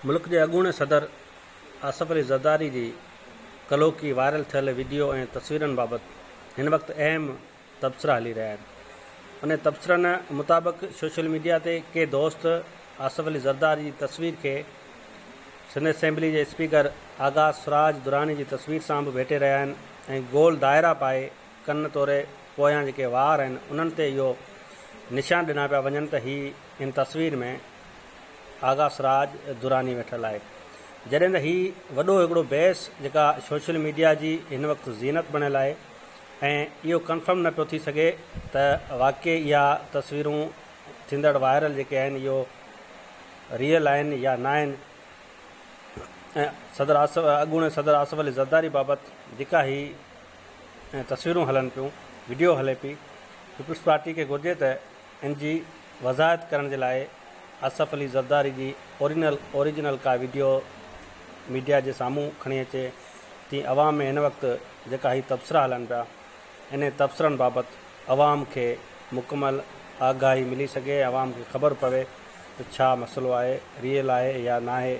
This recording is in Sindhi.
ملڪ جي اڳوڻي صدر آصف علي زرداري جي ڪلهوڪي وائرل ٿيل وڊيو ۽ تصويرن بابت هن وقت اهم تبصرا هلي رهيا آهن. انهن تبصرن مطابق سوشل ميڊيا تي ڪي دوست آصف علي زرداري جي تصوير کي سنڌ اسيمبلي جي اسپيڪر آغا سراج دراني جي تصوير سان به ڀيٽي رهيا آهن ۽ گول دائرا پائي ڪن توري پويان جيڪي وار آهن انهن تي اهو نشان ڏنا پيا وڃن ته هي ان تصوير ۾ آغا سراج دراني ويٺل آهي. جڏهن ته هي وڏو هڪڙو بحث جيڪا سوشل ميڊيا جي هن وقت زينت بڻيل آهي ۽ اهو ڪنفرم نه پيو ٿي سگهي ته واقعي اها تصويرون ٿيندڙ وائرل جيڪي آهن اهو ريئل آهن يا ناهن ۽ صدر آصف اڳوڻي صدر آصف علي زرداري بابت جيڪا هي تصويرون هلن پيون وڊيو هلي پئي پيپلز پارٽي کي گهرجي ته ان جي وضاحت ڪرڻ جي لاء آصف علي زرداري جي اورينل اوريجنل ڪا وڊيو ميڊيا جي سامهون کڻي اچي تيئن عوام ۾ هن وقت جيڪا هي تبصرا هلن پيا انهي تبصرن بابت عوام کي مڪمل آگاهي ملي سگهي ۽ عوام کي خبر پوي ته ڇا مسئلو آهي ريئل آهي يا ناهي.